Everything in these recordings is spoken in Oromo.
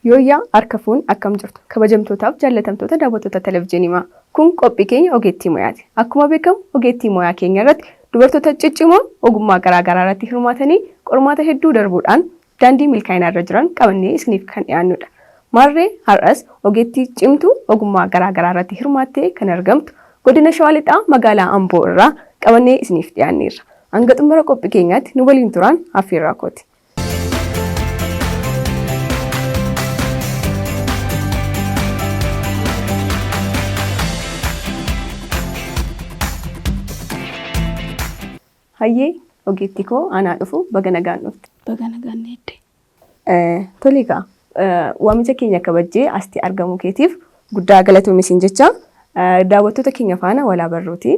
Yooyyaa harka fuun akkam jirtu kabajamtootaaf jaallatamtoota daawwattoota televizyiinii kun qophii keenya ogeettii moyaati. Akkuma beekamu ogeettii moyaa keenya irratti dubartoota ciccimoo ogummaa garaa garaa irratti hirmaatanii qormaata hedduu darbuudhaan daandii milkaa'inaa irra jiran qabannee isiniif kan dhiyaannudha. Maarree har'as ogeettii cimtuu ogummaa garaa garaa irratti hirmaattee kan argamtu godina Shawaa Lixaa magaalaa Amboo irraa qabannee isiniif dhiyaanneerra. Hanga xumura qophii keenyaatti nu waliin turaan affeerraa kooti. Hayyee ogeettii koo anaa dhufu, baga nagaan dhufte. Baga nagaan eedde. Tole egaa, waamicha keenya kabajjee asitti argamuu keetiif guddaa galatoomi siin jecha, daawwattoota keenya faana walaa barruuti.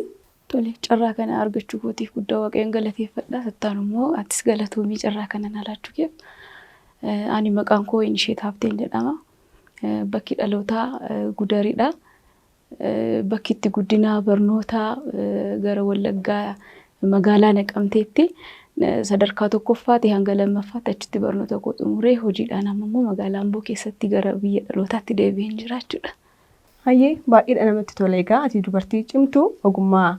Tole, carraa kana argachuu kootiif guddaa Waaqayyoon galateeffadha. Sattaan immoo atis galatoomii carraa kana na laachuu keef. Ani maqaan koo Inisheet Habteen jedhama. Bakki dhalootaa Gudariidha. Bakki itti guddinaa barnootaa gara Wallaggaa magaalaa Naqamteetti sadarkaa tokkoffaati hanga lammaffaatti achitti barnoota koo xumuree, hojiidhaan amma immoo magaalaa Amboo keessatti gara biyya dhalootaatti deebi'een jira jechuudha. Hayyee, baay'eedha namatti tola. Egaa ati dubartii cimtuu ogummaa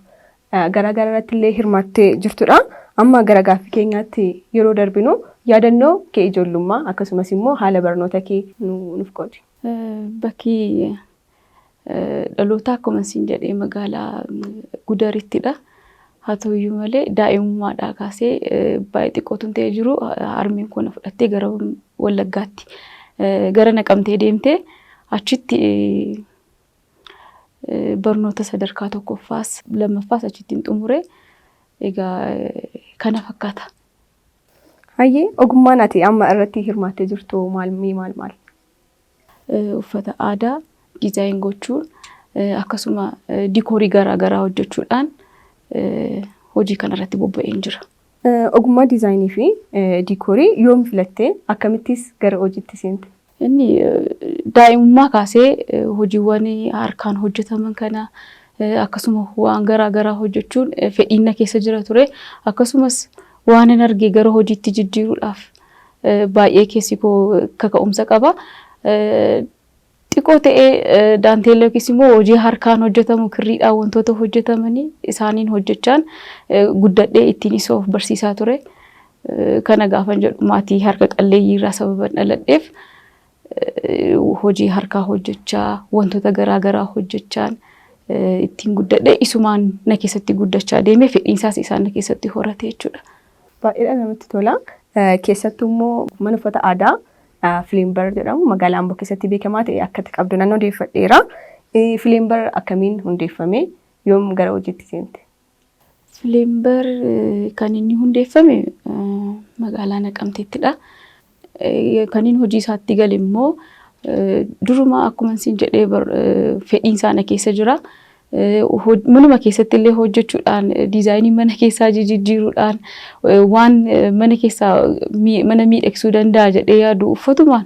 garaa garaa irratti illee hirmaattee jirtudha. Amma gara gaaffii keenyaatti yeroo darbinu, yaadannoo kee ijoollummaa akkasumas immoo haala barnoota kee nuuf qoodi. Bakki dhalootaa akkuma siin jedhee magaalaa Gudarittidha. Haa ta'uyyuu malee daa'imummaadhaa kaasee baay'ee xiqqootu ta'ee jiru harmeen koo na fudhattee gara Wallaggaatti, gara Naqamtee deemtee achitti barnoota sadarkaa tokkoffaas lammaffaas achittiin xumure. Egaa kana fakkaata. Hayyee, ogummaan ati amma irratti hirmaattee jirtu maal maal maal? Uffata aadaa design gochuun, akkasuma diikoorii garaa garaa hojjechuudhaan hojii kanarratti bobba'een jira. Ogummaa diizaayinii fi diikoorii yoom filattee, akkamittis gara hojiitti seente? Inni daa'imummaa kaasee hojiiwwan harkaan hojjetaman kana akkasuma waan garaa garaa hojjechuun fedhiin na keessa jira ture. Akkasumas waan hin arge gara hojiitti jijjiiruudhaaf baay'ee keessi koo kaka'umsa qaba. Xiqqoo ta'ee daanteelloo yookiis immoo hojii harkaan hojjetamu, kirriidhaan wantoota hojjetamanii isaaniin hojjechaan guddadhee ittiin isa of barsiisaa ture. Kana gaafan jedhu maatii harka qalleeyyii irraa sababan dhaladheef hojii harkaa hojjechaa, wantoota garaa garaa hojjechaan ittiin guddadhee, isumaan na keessatti guddachaa deemee, fedhiinsaas isaan na keessatti horate jechuudha. Baay'eedha namatti tola. Keessattuu immoo mana uffata aadaa Fileembar jedhamu magaalaa Amboo keessatti beekamaa ta'e akka itti qabdu nan odeeffadheera. Fileembar akkamiin hundeeffame? Yoom gara hojiitti seente? Fileembar kan inni hundeeffame magaalaa Naqamteettidha. Kan inni hojii isaatti gale immoo duruma akkuma siin jedhee fedhiin isaa na keessa jira. Manuma keessatti illee hojjechuudhaan, diizaayinii mana keessaa jijjiiruudhaan, waan mana keessaa mana miidhagsuu danda'a jedhee yaadu uffatumaan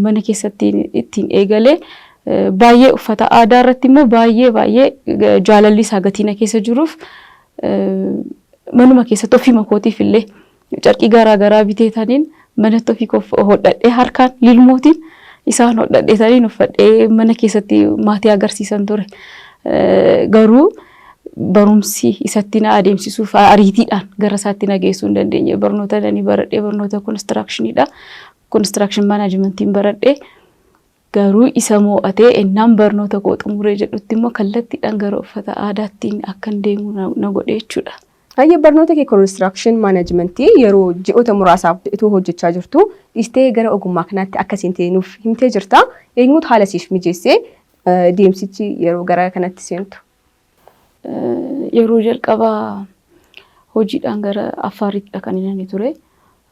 mana keessatti ittiin eegalee, baay'ee uffata aadaa irratti immoo baay'ee baay'ee jaalalli isaa gatii na keessa jiruuf manuma keessatti ofiima kootiif illee carqii garaa garaa biteetaniin manatti ofii koo hodhadhee, harkaan lilmootiin isaan hodhadheetaniin uffadhee mana keessatti maatii agarsiisan ture. Garuu barumsi isatti na adeemsisuuf ariitiidhaan gara isaatti na geessuu hin dandeenye. Barnoota nani baradhee barnoota konistiraakshiniidha. Construction managementiin baradhee, garuu isa mo'atee ennaan barnoota koo xumuree jedhutti immoo kallattiidhaan gara uffata aadaattiin akkan deemu na godhe jechuudha. Hayyee, barnoota kee construction managementii yeroo ji'oota muraasaaf utuu hojjechaa jirtu dhiistee gara ogummaa kanaatti akka seente nuuf himtee jirta. Eenyutu haala siif mijeessee deemsichi yeroo gara kanatti seentu? Yeroo jalqabaa hojiidhaan gara Affaarittidha kan inni ture.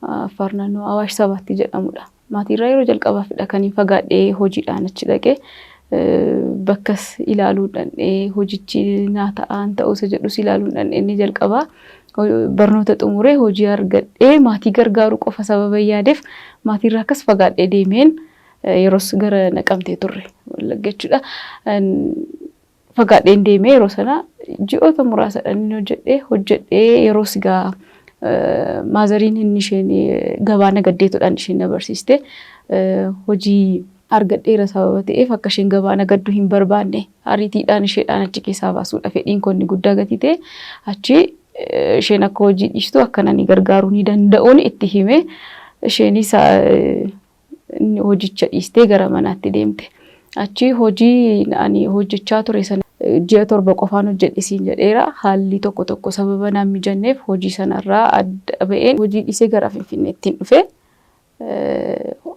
Affaar naannoo Awaash Sabaatti jedhamudha. Maatiirraa yeroo jalqabaafidha kan hin fagaadhee hojiidhaan achi dhaqee. Bakkas ilaaluu dhandhee, hojichi naa ta'aan ta'uu isa jedhus ilaaluu dhandhee, inni jalqabaa barnoota xumuree hojii argadhee maatii gargaaruu qofa sababa yaadeef maatiirraa akkas fagaadhee deemeen, yeroos gara Naqamtee turre, Wallagga jechuudha. Fagaadheen deemee yeroo sana ji'oota muraasadhaan inni hojjedhee, yeroos egaa maazariin inni isheen gabaa nagaddeetudhaan isheen na barsiiste. Hojii argadheera sababa ta'eef akka isheen gabaa nagaddu hin barbaanne, ariitiidhaan isheedhaan achi keessaa baasuudha fedhiin koo inni guddaa gatii ta'e. Achi isheen akka hojii dhiistu akka nani gargaaruu ni danda'uun itti hime. Isheenis hojicha dhiistee gara manaatti deemte. Achi hojii ani hojjechaa ture sana ji'a 7 qofaan hojjedhe siin jedheera. Haalli tokko tokko sababa naan mijanneef hojii sanarraa adda ba'een hojii dhiisee gara Finfinneettiin dhufe.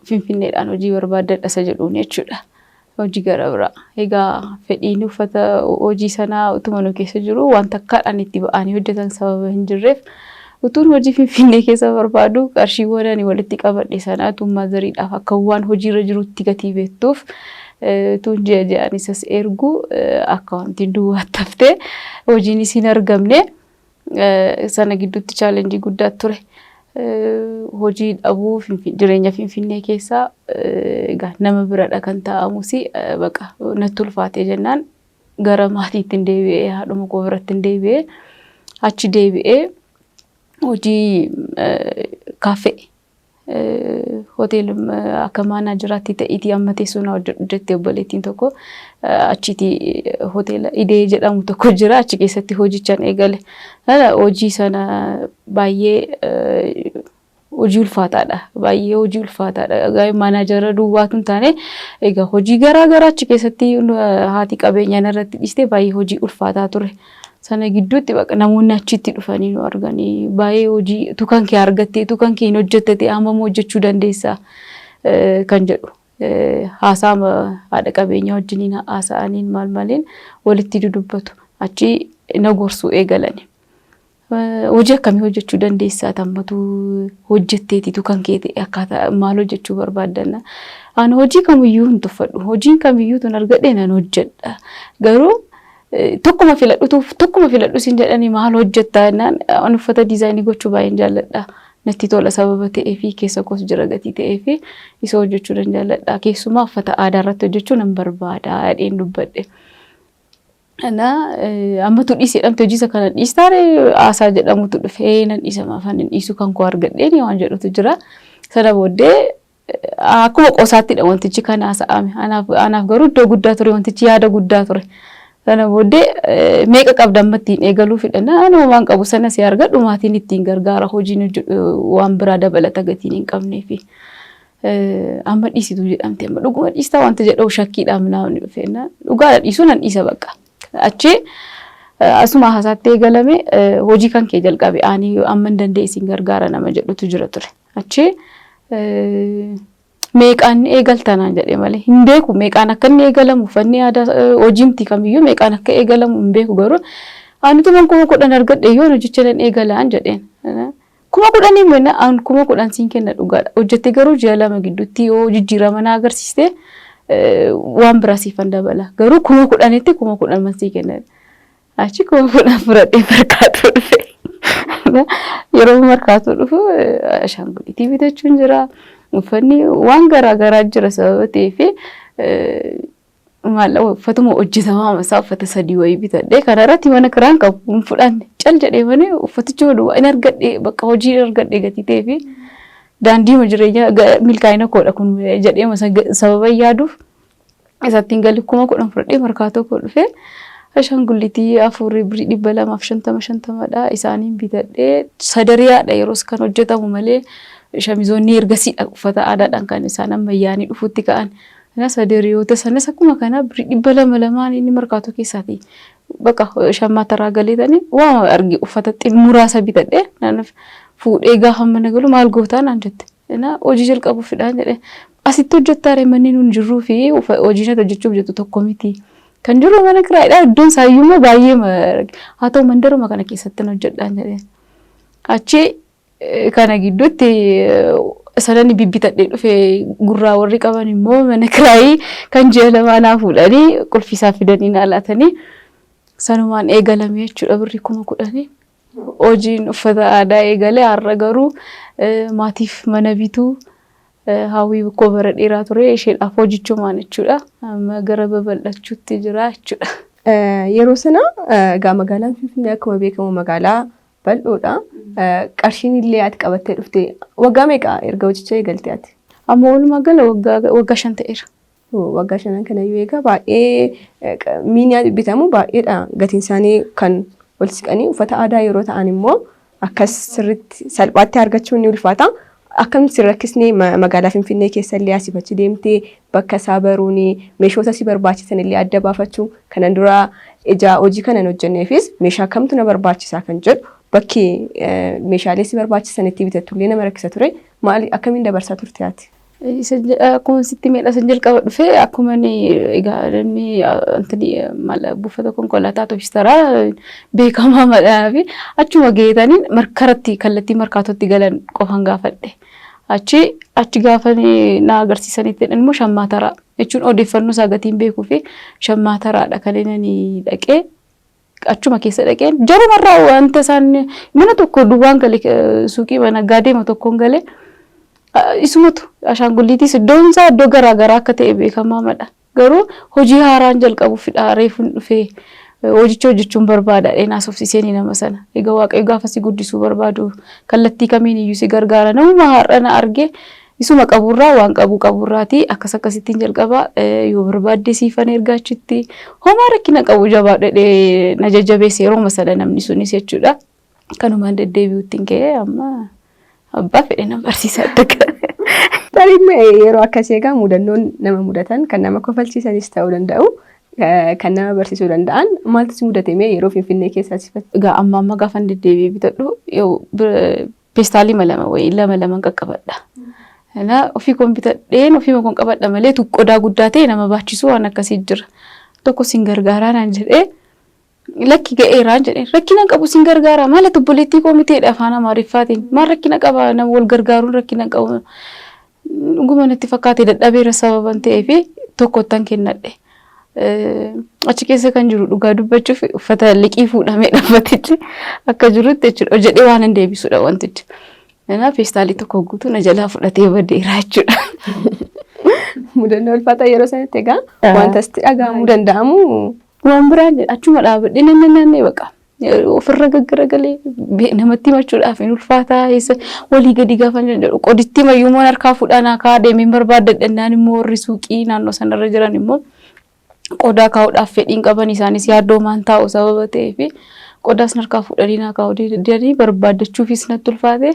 Finfinneedhaan hojii barbaaddadha isa jedhuun jechuudha. Hojii gara biraa. Egaa fedhiin uffata hojii sanaa utuma nu keessa jiru, wanta akkaadhaan itti ba'anii hojjetan sababa hin jirreef, utuun hojii Finfinnee keessa barbaadu, qarshiiwwan ani walitti qabadhe sana utuun motheriidhaaf akka waan hojiirra jirutti gatii beektuuf utuun ji'a ji'aan isas ergu, akka wanti duwwaatti haftee hojiinis hin argamne. Sana gidduutti challenge guddaa ture. Hojii dhabuu, jireenya Finfinnee keessaa egaa nama biradha kan taa'amus, baqa natti ulfaatee jennaan gara maatiitti hin deebi'ee, haadhuma koo biratti hin deebi'ee. Achi deebi'ee hojii kaaffee hoteela akka manageraatti ta'iitii amma teessoo na hojjedhu jettee obboleettiin tokko. Achitti hoteela Idee jedhamu tokko jira, achi keessatti hojichaan eegale. Hojii sana baay'ee hojii ulfaataadha. Baay'ee hojii ulfaataadha. Manager duwwaatu hin taane, egaa hojii garaa garaa achi keessatti haati qabeenyaa irratti dhiiste, baay'ee hojii ulfaataa ture. Sana gidduutti baqa namoonni achitti dhufanii nu arganii, baay'ee hojii tukan kee argattee, tukan kee hin hojjette, hammam hojjechuu dandeessaa kan jedhu. Haasaa haadha qabeenyaa wajjiniin haasa'aniin maal maaliin walitti dudubbatu. Achi na gorsuu eegalani. Hojii akkamii hojjechuu dandeessaa, tammatu hojjetteetitu kan kee ta'e, akkaataa maal hojjechuu barbaaddanna? Ani hojii kamiyyuu hin tuffadhu. Hojiin kamiyyuu tun argadhe nan hojjedha. Garuu tokkuma filadhutuuf tokkuma filadhu siin jedhanii, maal hojjettaa jennaan, ani uffata design gochuu baay'een jaalladha. Natti tola sababa ta'ee fi keessa koos jira gatii ta'ee fi isa hojjechuu nan jaalladha. Keessumaa uffata aadaa irratti hojjechuu nan barbaada jedheen dubbadhe. Na ammatu dhiisee jedhamte, hojii isa kana dhiistaare haasaa jedhamutu dhufee, nan dhiisa, maafaan hin dhiisu, kan koo argadheen waan jedhutu jira. Sana booddee akkuma qosaattidha wantichi kan haasa'ame. Anaaf garuu iddoo guddaa ture wantichi, yaada guddaa ture. Sana booddee meeqa qabda amma ittiin eegaluu fidhanna? Anuma waan qabu sana si argadhu, maatiin ittiin gargaara, hojiin hojjedhu waan biraa dabalata gatiin hin qabneefi. Amma dhiisitu jedhamte, amma dhuguma dhiistaa wanta jedhamu shakkiidhaan naamni dhufeenna, dhugaadha dhiisuu nan dhiisa bakka. Achi asuma haasaatti eegalame, hojii kan kee jalqabe, ani amma hin danda'e isin gargaara nama jedhutu jira ture. Achi meeqaan eegaltanaan jedhee malee hin beeku meeqaan akka inni eegalamu. Uffanni aadaa hojiimti kamiyyuu meeqaan akka eegalamu hin beeku, garuu ani tuman 10,000 argadhe yoo hojicha nan eegalaan jedheen. 10,000 mana an 10,000 siin kenna, dhugaadha. Hojjettee garuu ji'a 2 gidduutti yoo jijjiirama na agarsiiste waan biraa siifan dabala. Garuu 10,000tti 10,000 man sii kenna. Achi 10,000 fudhadhee Markaatoo dhufe. Yeroo Markaatoo dhufu ashaanguliitii bitachuun jira. Uffanni waan garaa garaa jira sababa ta'eef, maallaqa uffatuma hojjetamaa masaa uffata sadii wayii bitadhee, kana irratti mana kiraan qabu hin fudhanne, cal jedhee malee uffaticha duwwaa hin argadhe, bakka hojii hin argadhe gatii ta'ee fi daandii jireenyaa milkaa'ina koodha kun jedhee sababa yaaduuf isatti hin gali. 10,000 fudhadhee Markaatoo koo dhufee, ashaangulliitii afurii birrii 250 50dha, isaaniin bitadhee. Sadariyaadha yeroos kan hojjetamu malee, shamizoonni ergasiidha uffata aadaadhaan kan isaan ammayyaanii dhufuutti ka'an. Kana sadariyoota sanas akkuma kana birrii 200 lamaan inni Markaatoo keessaati. Bakka shammaataraa galeetanii waan arge uffata muraasa bitadhee naannoof fuudhee gaafa mana galu, maal gootaa naan jette. Hojii jalqabuufidhaan jedhee. Asitti hojjettaare, manni nun jirruu fi hojii natti hojjechuuf jettu tokko miti. Kan jiru mana kiraayidha. Iddoon isaayyuu immoo baay'ee, haa ta'u mandaruma kana keessatti hojjedhaan jedhee. Achi kana gidduutti sanani bibbitadhee dhufe gurraa warri qaban immoo mana kiraayii kan ji'a 2 naa fuudhanii, qulfiisaa fidanii naa laatanii, sanumaan eegalame jechuudha birrii 10,000. Hojiin uffata aadaa eegale. Har'a garuu maatiif mana bituu hawwii koo bara dheeraa ture isheedhaaf hojichumaan jechuudha. Amma gara babal'achuutti jira jechuudha. Yeroo sana egaa magaalaan Finfinnee akkuma beekamu magaalaa bal'oodha. Qarshiin illee ati qabattee dhufte, waggaa meeqa erga hojicha eegalte ati? Amma walumaa gala waggaa 5 ta'eera. Waggaa shanan kanayyuu egaa baay'ee miinyaa bitamu baay'eedha gatiin isaanii kan ol siqanii uffata aadaa yeroo ta'an immoo akkas sirriitti salphaatti argachuun ni ulfaata. Akkam si rakkisnee magaalaa Finfinnee keessa illee asii achi deemtee bakka isaa baruun meeshoota si barbaachisan illee adda baafachuu kanan dura ija hojii kanan hojjenneefis meeshaa kamtu na barbaachisaa kan jedhu bakki meeshaalee si barbaachisan itti bitattu illee nama rakkisa ture. Maali akkamiin dabarsaa turte ati? Akkuma sitti miidha san jalqaba dhufee akkuma inni egaa namni antini maal buufata konkolaataa otobis taraa beekamaa madhaa fi achuma geetaniin markaratti kallattii markaatootti galan qofan gaafadhe. Achi gaafa na agarsiisanitti immoo shammaa taraa jechuun odeeffannoo isaa gatiin beekuu fi shammaa taraadha kan inni dhaqee achuma keessa dhaqeen jarumarraa wanta isaan mana tokko duwwaan gale, suuqii naggaadee tokkoon galee isumatu ashaangulliitiis iddoon isaa iddoo garaa garaa akka ta'e beekamaa madha. Garuu hojii haaraan jalqabuufidha reefuun dhufee hojicha hojjechuun barbaada dheenaa soofsiseen nama sana. Egaa Waaqayyo gaafa si guddisuu barbaadu kallattii kamiin iyyuu si gargaara. Namuma har'a na arge isuma qaburraa waan qabu qaburraati akkas akkasittiin jalqaba yoo barbaadde siifan ergaa achitti homaa rakkina qabu jabaa dhedhee na jajjabeesse yeroo sana namni sunis jechuudha. Kanumaan deddeebi'uutti ka'ee amma abbaa fedhe na barsiisa adda. Tarii yeroo akkasii egaa mudannoon nama mudatan kan nama kofalchiisanis ta'uu danda'u, kan nama barsiisuu danda'an maaltu si mudate mee yeroo Finfinnee keessaa si Egaa amma amma gaafa deddeebi'ee bitadhu peestaalii lama wayii lama lama qaqqabadha. Na ofii koon bitadheen ofii koon qabadha malee qodaa guddaa ta'e nama baachisu waan akkasii jira. Tokko sin gargaaraa naan jedhee, lakki ga'eeraan jedhee, rakkina qabu sin gargaara maal ati obboleettii koo miteedha afaan Amaariffaatiin maal rakkina qaba, nama wal gargaaruun rakkina qabu. Dhuguma natti fakkaate dadhabeera sababan ta'eef tokkottan kennadhe. Achi keessa kan jiru dhugaa dubbachuuf uffata liqii fuudhamee dhaabbatichi akka jirutti jechuudha. Hojjedhee waan hin deebisudha wantichi. Kanaaf feestaalii tokko guutuu na jalaa fudhatee badeera jechuudha. Mudannoo ulfaataa yeroo sanatti egaa wanta sitti dhaga'amuu danda'amu. Waan biraan jedha achuma dhaabadhee nanne nanne baqa. Ofirra gaggaragalee namatti himachuudhaaf hin ulfaataa eessa walii gadi gaafa jedhu qoditti mayyuu immoo harkaa fuudhaan kaa deemeen barbaadadhannaan immoo warri suuqii naannoo sanarra jiran immoo qodaa kaa'uudhaaf fedhiin qaban isaanis yaaddoo maan taa'u sababa ta'eef qodaas harkaa fuudhanii naa kaa'u didanii barbaaddachuufis natti ulfaate.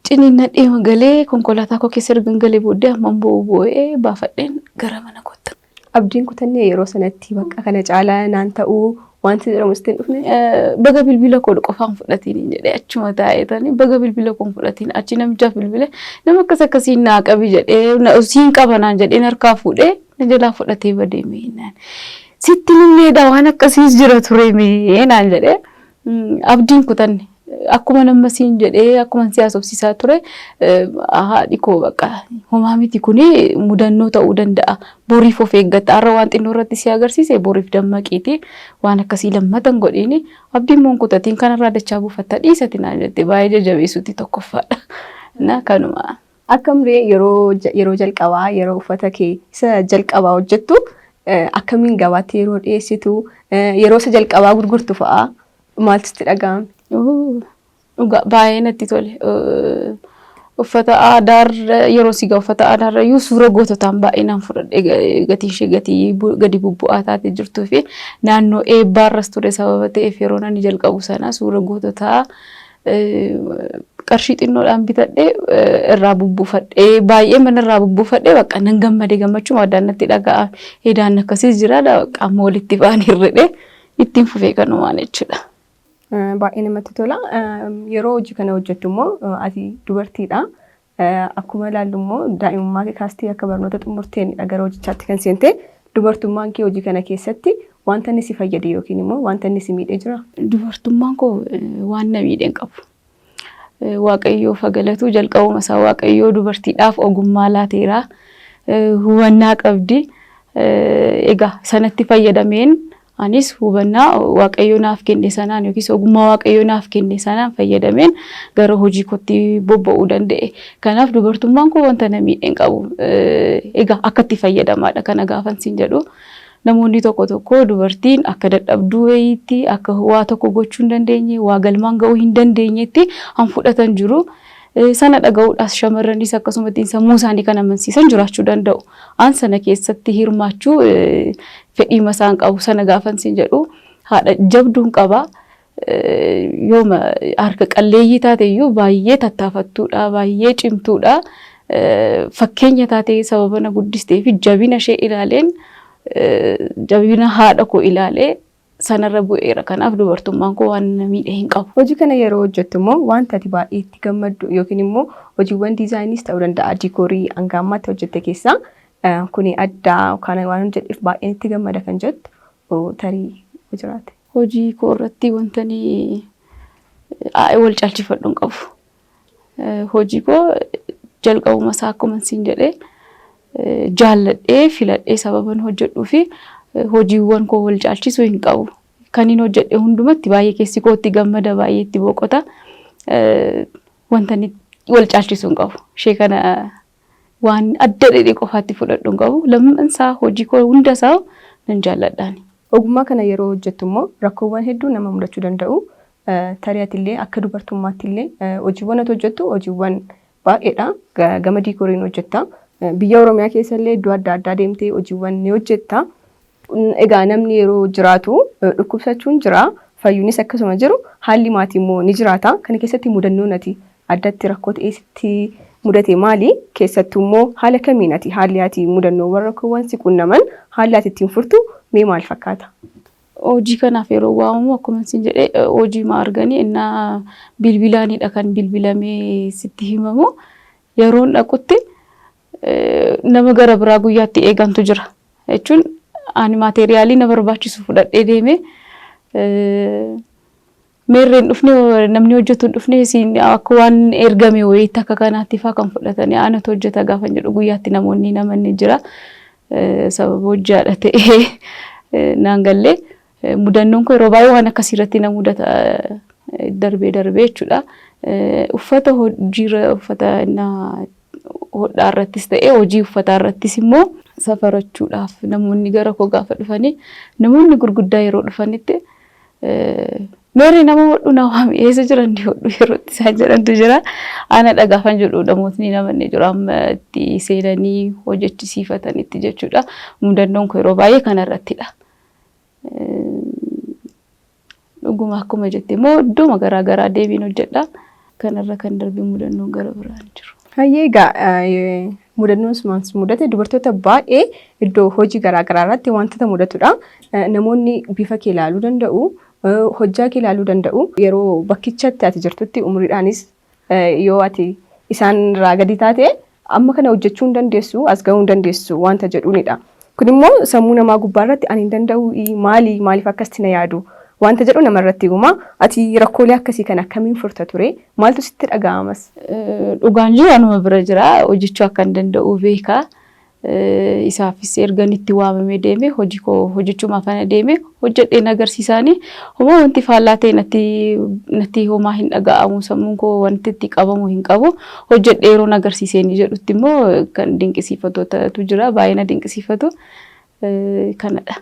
Ciniinnadhee galee konkolaataa koo keessa erga galee booddee hamman boo'u boo'ee baafadheen gara mana kootti. Abdiin kutannee yeroo sanatti bakka kana caalaa naan ta'uu wanti jedhamu sitti hin dhufne? Baga bilbila koo qofaan fudhatiin jedhee achuma taa'eetanii baga bilbila koo fudhatiin achi namichaaf bilbile nama akkas akkasiin naa qabi jedhee siin qaba naan jedheen harkaa fuudhee na jalaa fudhatee badee mee sitti nimmeedha waan akkasiis jira ture mee naan jedhee abdiin kutanne. Akkuma nama siin jedhee akkuma si haasofsiisaa ture haadhi koo bakka homaa miti kuni mudannoo ta'uu danda'a. Boriif of eeggatta. Har'a waan xinnoo irratti si agarsiise boriif dammaqiiti. Waan akkasii lammatan godhiini abdiin moon kutatiin kanarraa dachaa buufatta dhiisati naan jette baay'ee jajjabeessuuti tokkoffaadha. Na kanuma. Akkamree yeroo jalqabaa yeroo uffata kee isa jalqabaa hojjettu akkamiin gabaatti yeroo dhiyeessitu yeroo isa jalqabaa gurgurtu fa'aa maaltu sitti dhaga'ame? Dhugaa baay'ee natti tole. Uffata aadaarra yeroo sigaa uffata aadaarra iyyuu suura goototaan baay'inaan fudhadhe gatiin ishee gatii gadi bubbu'aa taatee jirtuu fi naannoo eebbaarras ture sababa ta'eef yeroo ani jalqabu sana suura goototaa qarshii xinnoodhaan bitadhee irraa bubbuufadhee baay'ee mana irraa bubbuufadhee bakka nan gammade gammachuu addaan natti dhaga'ame. Hedaan akkasiis jira bakka amma walitti ba'an hir'idhee ittiin fufee kanumaan jechuudha. Baay'ee namatti tola. Yeroo hojii kana hojjettu immoo ati dubartiidha. Akkuma ilaallu immoo daa'imummaa kee kaastee akka barnoota xumurteen gara hojichaatti kan seente dubartummaan kee hojii kana keessatti wanta inni si fayyade yookiin immoo wanta inni si miidhee jira? Dubartummaan koo waan na miidhe hin qabu. Waaqayyoof galatu jalqabuma isaa Waaqayyoo dubartiidhaaf ogummaa laateera. Hubannaa qabdi. Egaa sanatti fayyadameen anis hubannaa Waaqayyo naaf kenne sanaan yookiis ogummaa Waaqayyo naaf kenne sanaan fayyadameen gara hojii kootti bobba'uu danda'e. Kanaaf dubartummaan koo wanta na miidhe hin qabu. Egaa akka itti fayyadamaadha kana gaafan siin jedhu. Namoonni tokko tokko dubartiin akka dadhabduu wayiitti akka waa tokko gochuu hin dandeenye waa galmaan ga'uu hin dandeenyetti han fudhatan jiru. Sana dhaga'uudhaas shamarranis akkasumatti sammuu isaanii kan amansiisan jiraachuu danda'u. An sana keessatti hirmaachuu fedhii masaan qabu sana gaafan siin jedhu haadha jabduun qaba. Yooma harka qalleeyyii taate iyyuu baay'ee tattaafattuudha, baay'ee cimtuudha. Fakkeenya taatee sababa na guddistee fi jabina ishee ilaaleen, jabina haadha koo ilaalee sanarra bu'eera. Kanaaf dubartummaan koo waan na miidhe hin qabu. Hojii kana yeroo hojjettu immoo wanta ati baay'ee itti gammaddu yookiin immoo hojiiwwan diizaayiniis ta'uu danda'a, diikoorii hanga ammaatti hojjette keessaa kuni addaa yookaan waan hojjedheef baay'een itti gammada kan jettu tarii jiraate. Hojii koo irratti wanta wal caalchifadhu hin qabu. Hojii koo jalqabuma isaa akkuma siin jedhee jaalladhee filadhee sababan hojjedhuu fi hojiiwwan koo wal caalchisuu hin qabu. Kan inni hojjedhe hundumatti baay'ee keessi kootti gammada, baay'ee itti boqota. Wanta inni wal caalchisuu hin qabu. Ishee kana waan adda dhedhee qofaatti fudhadhu hin qabu. Lamman isaa hojii koo hunda isaa nan jaalladhaani. Ogummaa kana yeroo hojjettu immoo rakkoowwan hedduu nama mudachuu danda'u. Tarii ati illee akka dubartummaatti illee hojiiwwan ati hojjettu hojiiwwan baay'eedha. Gama diikooriin hojjetta. Biyya Oromiyaa keessa illee iddoo adda addaa deemtee hojiiwwan ni hojjetta. Egaa namni yeroo jiraatu dhukkubsachuun jira. Fayyuunis akkasuma jiru. Haalli maatii immoo ni jiraata. Kana keessatti mudannoon ati addatti rakkoo ta'ee sitti mudate maali? Keessattuu immoo haala kamiin ati haalli ati mudannoowwan rakkoowwan si qunnaman haalli ati ittiin furtu mee maal fakkaata? Hojii kanaaf yeroo waamamu akkuma isin jedhee hojii ma arganii innaa bilbilaanidha kan bilbilamee sitti himamu. Yeroon dhaqutti nama gara biraa guyyaatti eegantu jira. Jechuun ani maateeriyaalii na barbaachisu fudhadhee deemee, meerreen dhufne, namni hojjetu hin dhufne, siin akka waan ergame wayiitti akka kanaatti faa kan fudhatanii anatu hojjeta gaafa jedhu guyyaatti namoonni namanni jira. Sababa hojjaadha ta'ee naan gallee mudannoon koo yeroo baay'ee waan akkasii irratti na mudata darbee darbee jechuudha. Uffata hojiirra, uffata hodhaa irrattis ta'ee hojii uffataa irrattis immoo safarachuudhaaf namoonni gara koo gaafa dhufanii, namoonni gurguddaa yeroo dhufanitti, meerri nama hodhu na waami, eessa jiran ni hodhu yeroo itti isaan jedhantu jira. Ana gaafan jedhu namootni namanni jiru amma itti seenanii hojjechisiifatanitti jechuudha. Mudannoon koo yeroo baay'ee kanarrattidha. Dhuguma akkuma jette immoo iddooma garaa garaa deebiin hojjedha. Kanarra kan darbe mudannoon gara biraan jiru. Hayyee, egaa mudannoon sumaan mudate dubartoota baay'ee iddoo hojii garaa garaa irratti wantoota mudatudha. Namoonni bifa kee ilaaluu danda'u, hojjaa kee ilaaluu danda'u. Yeroo bakkichatti ati jirtutti umuriidhaanis yoo ati isaan irraa gadi taate amma kana hojjechuu hin dandeessu, as gahuu hin dandeessu wanta jedhuunidha. Kun immoo sammuu namaa gubbaa irratti ani hin danda'u, maali, maaliif akkasitti na yaadu wanta jedhu namarratti uuma. Ati rakkoolee akkasii kana akkamiin furta ture? Maaltu sitti dhaga'amas? Dhugaan jiru anuma bira jira. Hojjechuu akka hin danda'u beeka. Isaafis ergan itti waamamee deeme hojii koo hojjechuumaaf kana deeme hojjedheen agarsiisaanii homaa wanti faallaa ta'e natti homaa hin dhaga'amu, sammuun koo wanti itti qabamu hin qabu. Hojjedhee yeroon agarsiiseen jedhutti immoo kan dinqisiifattootatu jira, baay'ee na dinqisiifatu kanadha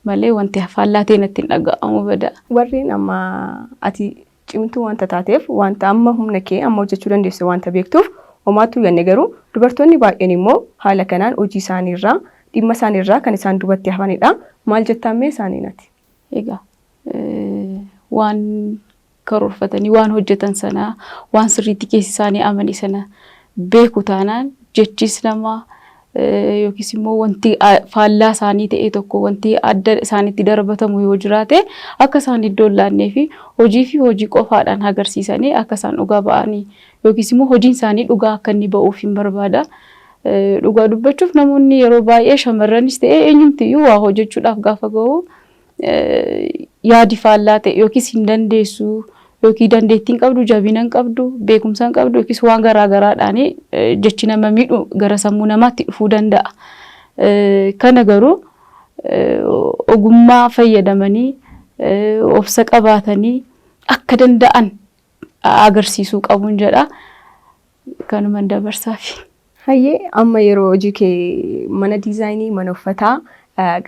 malee wanti faallaa ta'e natti hin dhaga'amu bada. Warreen amma ati cimtuu wanta taateef, wanta amma humna kee amma hojjechuu dandeessu wanta beektuuf homaatu yanne, garuu dubartoonni baay'een immoo haala kanaan hojii isaaniirraa, dhimma isaaniirraa kan isaan duubatti hafanidha. Maal jettaan mee isaaniin ati? Egaa waan karoorfatanii waan hojjetan sana, waan sirriitti keessi isaanii amanii sana beeku taanaan, jechis namaa yookiis immoo wanti faallaa isaanii ta'e tokko, wanti adda isaanitti darbatamu yoo jiraate, akka isaan iddoo hin laannee fi hojii qofaadhaan agarsiisanii akka isaan dhugaa ba'anii yookiis immoo hojiin isaanii dhugaa akka inni ba'uuf hin barbaada. Dhugaa dubbachuuf namoonni yeroo baay'ee shamarranis ta'e eenyumtiyyuu waa hojjechuudhaaf gaafa ga'u yaadi faallaa ta'e yookiis hin dandeessu yookiin dandeettii hin qabdu, jabina hin qabdu, beekumsa hin qabdu yookiis waan garaa garaadhaan jechi nama miidhu gara sammuu namaatti dhufuu danda'a. Kana garuu ogummaa fayyadamanii, obsa qabaatanii akka danda'an agarsiisuu qabuun jedha. Kanuman dabarsaafi. Hayyee, amma yeroo hojii kee mana diizaayinii, mana uffataa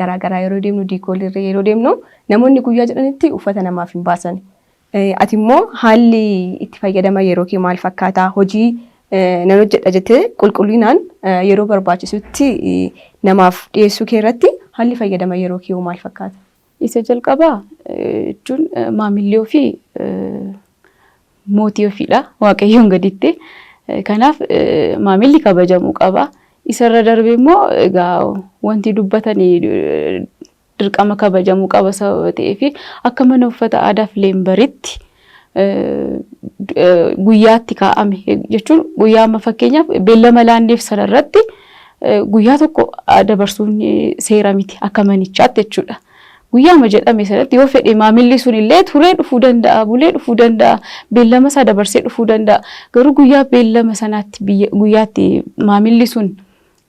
garaa garaa yeroo deemnu, diikoolirra yeroo deemnu, namoonni guyyaa jedhanitti uffata namaaf hin baasan. Ati immoo haalli itti fayyadama yeroo kee maal fakkaata? Hojii nan hojjedha jettee qulqullinaan yeroo barbaachisutti namaaf dhiyeessuu kee irratti haalli fayyadama yeroo kee maal fakkaata? Isa jalqabaa jechuun maamilli ofii mootii ofiidha Waaqayyoon gaditti. Kanaaf maamilli kabajamuu qaba. Isarra darbee immoo egaa wanti dubbatanii dirqama kabajamuu qaba sababa ta'eef akka mana uffata aadaa Fileembaritti guyyaatti kaa'ame jechuun guyyaa amma fakkeenyaaf beellama laanneef sanarratti guyyaa tokko dabarsuun seera miti akka manichaatti jechuudha. Guyyaama jedhame sanatti yoo fedhe maamilli sun illee turee dhufuu danda'a, bulee dhufuu danda'a, beellama isaa dabarsee dhufuu danda'a. Garuu guyyaa beellama sanaatti guyyaatti maamilli sun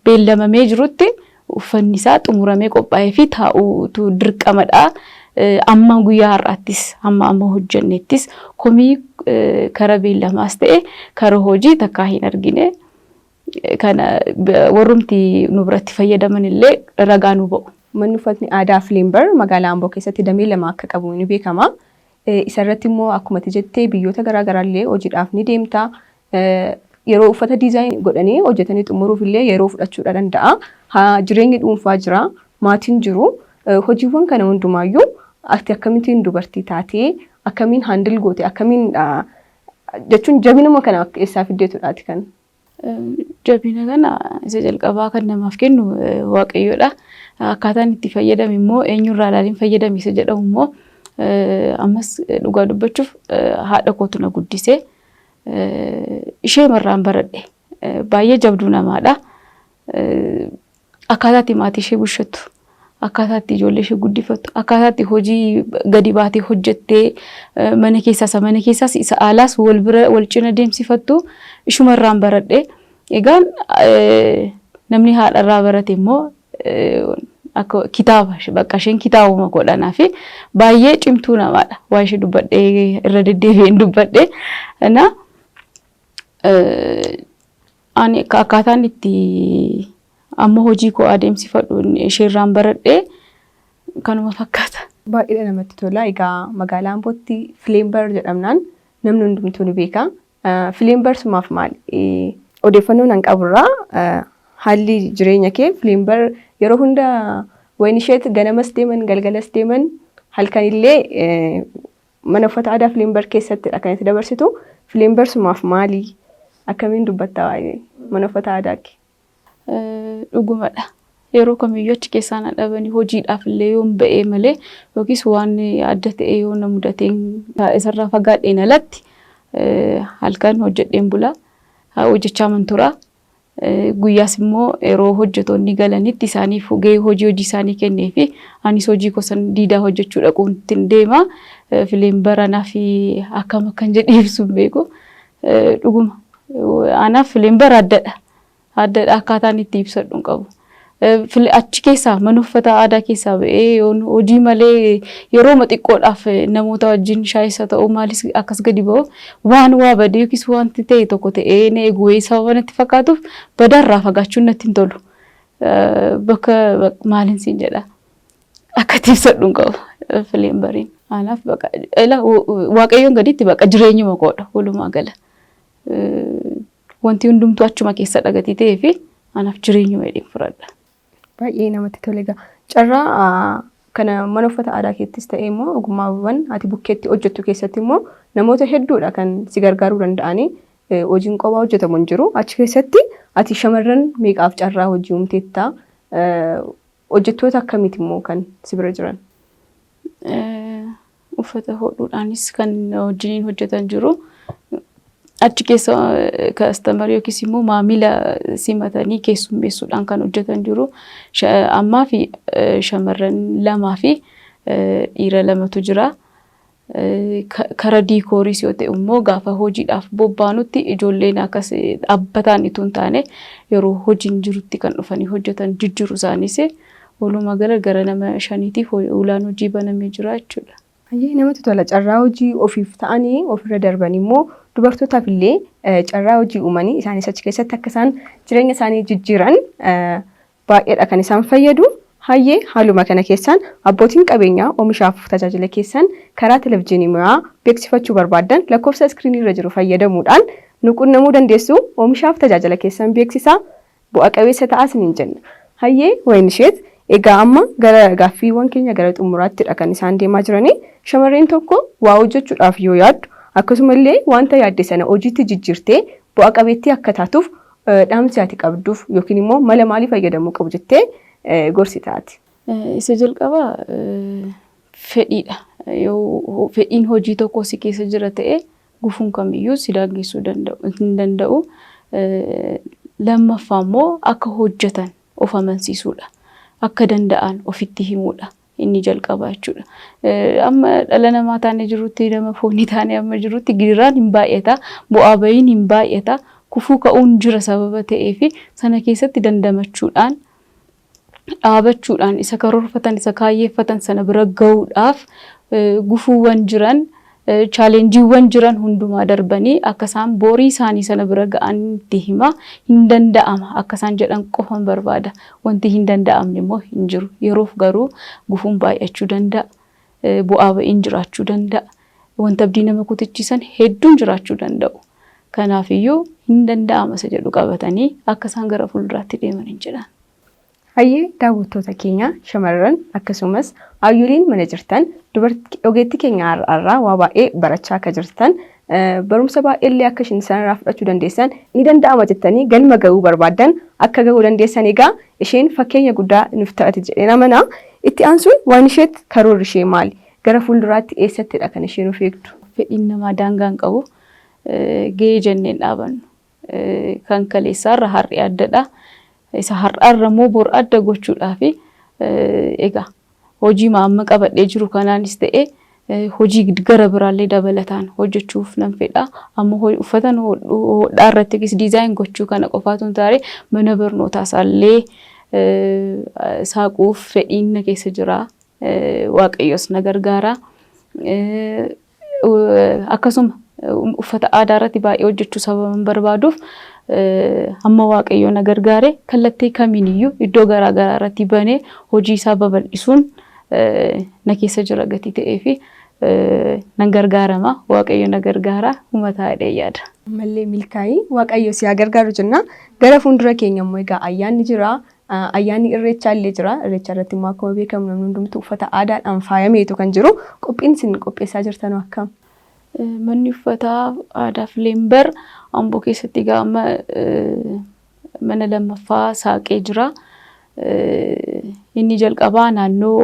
beellamamee jirutti uffanni isaa xumuramee qophaa'ee fi taa'uutu dirqamadha. Amma guyyaa har'aattis hamma amma hojjennettis komii kara beellamaas ta'e kara hojii takkaa hin argine. Kana warrumti nu biratti fayyadaman illee ragaa nu ba'u. Manni uffatni aadaa Fileembar magaalaa Amboo keessatti damee lama akka qabu ni beekama. Isarratti immoo akkuma ati jettee biyyoota garaagaraa illee hojiidhaaf ni deemta. Yeroo uffata design godhanii hojjetanii xumuruuf illee yeroo fudhachuudha danda'a. Jireenyi dhuunfaa jira, maatiin jiru. Hojiiwwan kana hundumaayyuu ati akkamittiin dubartii taatee akkamiin handle goote, akkamiin jechuun jabinuma kana eessaa fiddeetudhaati kan? Jabina kana isa jalqabaa kan namaaf kennu Waaqayyoodha. Akkaataan itti fayyadame immoo eenyurraa ilaaliin fayyadame isa jedhamu immoo ammas dhugaa dubbachuuf haadha kootu na guddise. Ishee marraan baradhe. Baay'ee jabduu namaadha. Akkaataa itti maatii ishee bulchattu, akkaataa itti ijoollee ishee guddifattu, akkaataa itti hojii gadi baatee hojjettee mana keessaas mana keessaas isa alaas wal bira wal cina deemsifattu ishumarraan baradhe. Egaan namni haadharraa barate immoo akka kitaaba bakka isheen kitaabuma godhanaa fi baay'ee cimtuu namaadha. Waa ishee dubbadhee irra deddeebi'een dubbadhe. Na ani akkaataan itti amma hojii koo adeemsifadhu isheerraan baradhee kanuma fakkaata. Baay'ee namatti tola. Egaa magaalaa Ambootti Fileembar jedhamnaan namni hundumtuu ni beeka. Fileembar sumaaf maali? Odeeffannoo nan qaburraa haalli jireenya kee Fileembar yeroo hunda wayin isheet ganamas deeman, galgalas deeman, halkanillee mana uffata aadaa Fileembar keessattidha kan itti dabarsitu. Fileembar sumaaf maali? Akkamiin dubbatta waa'ee mana uffata aadaa kee? Dhugumadha. Yeroo kamiyyuu achi keessaa na dhabanii hojiidhaaf illee yoon ba'ee malee yookiis waan adda ta'e yoo na mudateen isarraa fagaadheen alatti halkan hojjedheen bula. Hojjechaa man tura. Guyyaas immoo yeroo hojjetoonni galanitti isaaniif gahee hojii hojii isaanii kennee fi anis hojii gosa diidaa hojjechuu dhaquun ittiin deema. Fileen baranaa fi akkam akkan jedhee ibsu hin beeku. Dhuguma. Anaaf fileen bara addadha. Addadha, akkaataan itti ibsadhu hin qabu. Achi keessaa mana uffata aadaa keessaa ba'ee yoon hojii malee yeroo xiqqoodhaaf namoota wajjin shaayisa ta'uu maalis akkas gadi ba'u waan waa badee yookiis wanti ta'e tokko ta'ee na eegu wayii sababa natti fakkaatuuf badaarraa fagaachuun natti hin tolu. Bakka maalin siin jedha, akka itti ibsadhu hin qabu fileen bariin. Anaaf baqa Waaqayyoon gaditti baqa jireenyuma koodha walumaa gala. Wanti hundumtuu achuma keessa dhagatii ta'ee fi anaaf jireenyuma jedheen fudhadha. Baay'ee namatti tole egaa. Carraa kana mana uffata aadaa keettis ta'e immoo ogummaawwan ati bukkeetti hojjettu keessatti immoo namoota hedduudha kan si gargaaruu danda'anii, hojiin qophaa hojjetamu hin jiru. Achi keessatti ati shamarran meeqaaf carraa hojii uumteetta? Hojjettoota akkamiiti immoo kan si bira jiran? Uffata hodhuudhaanis kan wajjiniin hojjetan jiru. Achi keessa customer yookiis immoo maamila simatanii keessummeessuudhaan kan hojjetan jiru. Ammaa fi shamarran lamaa fi dhiira lamatu jira. Kara decoriis yoo ta'e immoo gaafa hojiidhaaf bobbaanutti ijoolleen akkas dhaabbataan itoo hin taane yeroo hojiin jirutti kan dhufanii hojjetan jijjiiru isaanis walumaa gala gara nama shaniitiif ulaan hojii banamee jira jechuudha. Baay'ee namatti tola. Carraa hojii ofiif ta'anii ofirra darban immoo dubartootaaf illee carraa hojii uumanii isaanis achi keessatti akka isaan jireenya isaanii jijjiiran baay'eedha kan isaan fayyadu. Hayyee, haaluma kana keessaan abbootiin qabeenyaa oomishaaf tajaajila keessan karaa Televijiinii Mo'aa beeksifachuu barbaaddan lakkoofsa iskiriinii irra jiru fayyadamuudhaan nu qunnamuu dandeessu. Oomishaaf tajaajila keessan beeksisaa, bu'a qabeessa ta'aa isiniin jenna. Hayyee Wayinisheet, egaa amma gara gaaffiiwwan keenya gara xumuraattidha kan isaan deemaa jiranii. Shamarreen tokko waa hojjechuudhaaf yoo yaaddu, akkasumallee wanta yaadde sana hojiitti jijjiirtee bu'a qabeettii akka taatuuf dhaamsi ati qabduuf yookiin immoo mala maalii fayyadamuu qabu jettee gorsitaati? Isa jalqabaa fedhiidha. Yoo fedhiin hojii tokko si keessa jira ta'e, gufuun kamiyyuu si daangessuu hin danda'u. Lammaffaa immoo akka hojjetan of amansiisuudha. Akka danda'an ofitti himuudha. Inni jalqabaa jechuudha. Amma dhala namaa taanee jirutti, nama foonii taanee amma jirutti, gidiraan hin baay'ata, bu'aa bahiin hin baay'ata, kufuu ka'uun jira sababa ta'eefi sana keessatti dandamachuudhaan, dhaabachuudhaan, isa karoorfatan, isa kaayyeeffatan sana bira gahuudhaaf gufuuwwan jiran, challengeiiwwan jiran hundumaa darbanii akka isaan boorii isaanii sana bira ga'an itti hima. Hin danda'ama akka isaan jedhan qofan barbaada. Wanti hin danda'amne immoo hin jiru. Yeroof garuu gufuun baay'achuu danda'a. Bu'aa ba'iin jiraachuu danda'a. Wanta abdii nama kutachiisan hedduun jiraachuu danda'u. Kanaafiyyuu hin danda'ama isa jedhu qabatanii akka isaan gara fuulduraatti deeman hin jedhan. Hayyee, daawwattoota keenya, shamarran akkasumas ayyoliin mana jirtan, dubartii ogeettii keenya har'aarraa waa baay'ee barachaa akka jirtan, barumsa baay'ee illee akka isin isaanirraa fudhachuu dandeessan, ni danda'ama jettanii galma ga'uu barbaaddan akka ga'uu dandeessan, egaa isheen fakkeenya guddaa nuuf taate jedheen amana. Itti aansuun waan isheetti karoorri ishee maali? Gara fuulduraatti eessattidha kan isheen of eegdu? Fedhiin namaa daangaa hin qabu. Gahee jenneen dhaabannu. Kan kaleessaarra har'i addadha. Isa har'aarra immoo bor adda gochuudhaaf egaa hojii amma qabadhee jiru kanaanis ta'e hojii gara biraallee dabalataan hojjechuuf nan fedha. Amma uffata hodhaa irratti design gochuu kana qofaatu hin taane, mana barnootaa isaallee saaquuf fedhiin na keessa jira. Waaqayyos na gargaara. Akkasuma uffata aadaa irratti baay'ee hojjechuu sababa barbaaduuf, hamma Waaqayyo na gargaare kallattii kamiiniyyuu iddoo garaa garaa irratti banee hojii isaa babal'isuun na keessa jira gatii ta'ee fi nan gargaarama. Waaqayyo na gargaara, uumataa jedhee yaada. Ammallee milkaa'ii, Waaqayyo si haa gargaaru jenna. Gara fuuldura keenya immoo egaa ayyaanni jira. Ayyaanni Irreechaa illee jira. Irreecha irratti immoo akkuma beekamu namni hundumtuu uffata aadaadhaan faayameetu kan jiru. Qophiin isin qopheessaa jirtan akkam? Manni uffataa aadaa Fileembar Amboo keessatti egaa amma mana lammaffaa saaqee jira. Inni jalqabaa naannoo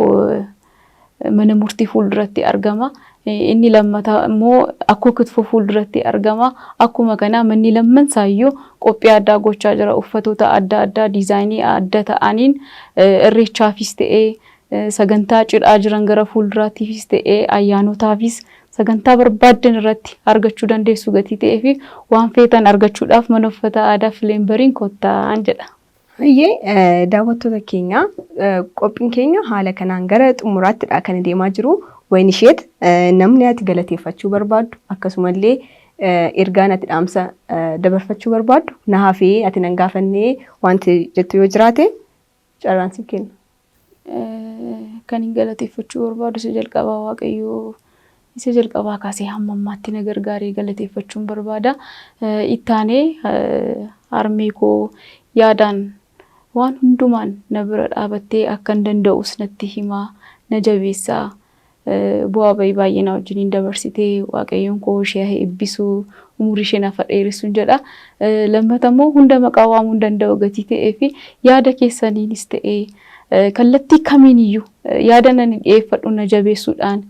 mana murtii fuulduratti argama. Inni lammataa immoo akkoo kitfoo fuulduratti argama. Akkuma kana manni lamman isaayyuu qophii addaa gochaa jira. Uffatoota adda addaa designii adda ta'aniin Irreechaafis ta'ee, sagantaa cidhaa jiran gara fuulduraatiifis ta'ee, ayyaanotaafis sagantaa barbaaddan irratti argachuu dandeessu gatii ta'ee fi waan feetan argachuudhaaf mana uffata aadaa Fileembariin kottaan jedha. Hayyee, daawwattoota keenya, qophiin keenya haala kanaan gara xumuraattidha kan deemaa jiru. Wayinisheet, namni ati galateeffachuu barbaaddu, akkasumallee ergaan ati dhaamsa dabarfachuu barbaaddu, na hafee ati nan gaafannee wanti jettu yoo jiraate carraan siif kenna. Kan hin galateeffachuu barbaadu isa jalqabaa Waaqayyoo isa jalqabaa kaasee hamma ammaatti na gargaaree galateeffachuun barbaada. Ittaanee harmee koo yaadaan waan hundumaan na bira dhaabattee akka hin danda'us natti himaa, na jabeessaa, bu'aa bahii baay'ee na wajjiniin dabarsitee, Waaqayyoon koo ishee haa eebbisu, umurii ishee naaf haa dheeressuun jedha. Lammata immoo hunda maqaa waamuu hin danda'u gatii ta'ee fi yaada keessaniinis ta'ee kallattii kamiiniyyuu yaada nani dhiyeeffadhu na jabeessuudhaan,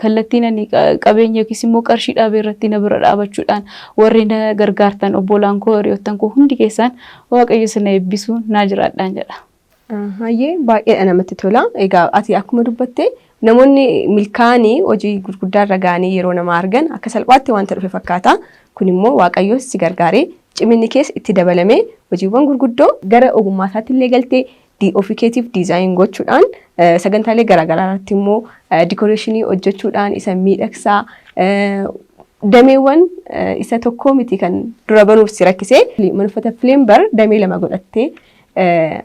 kallattii nani qabeenya yookiis immoo qarshii dhaabee irratti na bira dhaabachuudhaan warri na gargaartan, obbolaan koo, hiriyoottan koo hundi keessaan, Waaqayyo isin eebbisu, naa jiraadhaan jedha. Hayyee, baay'eedha namatti tola. Egaa ati akkuma dubbatte, namoonni milkaa'anii hojii gurguddaa irra ga'anii yeroo nama argan akka salphaatti wanta dhufe fakkaata. Kun immoo Waaqayyo si gargaaree, ciminni kees itti dabalamee, hojiiwwan gurguddoo gara ogummaa isaatti illee galtee ofii keetiif design gochuudhaan, sagantaalee garaagaraa irratti immoo decorationii hojjechuudhaan isa miidhagsaa, dameewwan isa tokko miti kan dura banuuf si rakkisee, mana uffata Fileembar damee lama godhattee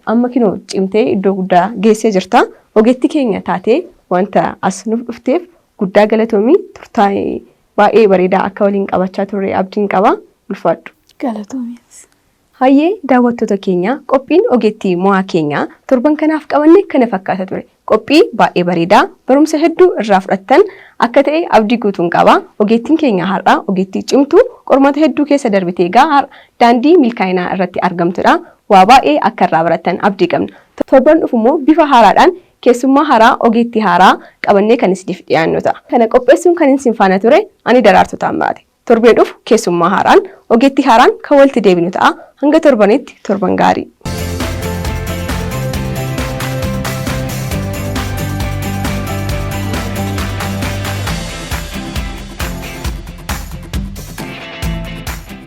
Amma kinoo cimtee iddoo guddaa geessee jirta. Ogeettii keenya taatee wanta as nuuf dhufteef guddaa galatoomii. Turtaa baay'ee bareedaa akka waliin qabachaa turre abdiin qaba. Ulfaadhu. Galatoomis. Hayyee daawwattoota keenya, qophiin ogeettii mo'aa keenya torban kanaaf qabanne kana fakkaata ture. Qophii baay'ee bareedaa barumsa hedduu irraa fudhattan akka ta'e abdii guutuun qaba. Ogeettiin keenya har'a ogeettii cimtuu qormaata hedduu keessa darbitee egaa har'a daandii milkaa'inaa irratti argamtudha. Waa baay'ee akka irraa barattan abdii qabna. Torban dhufu immoo bifa haaraadhaan keessummaa haaraa, ogeettii haaraa qabannee kan isiniif dhiyaannu ta'a. Kana qopheessuun kan isin faana ture ani Daraartuu Taammiraati. Torbee dhufu keessummaa haaraan, ogeettii haaraan kan walitti deebinu ta'a. Hanga torbanitti torban gaarii.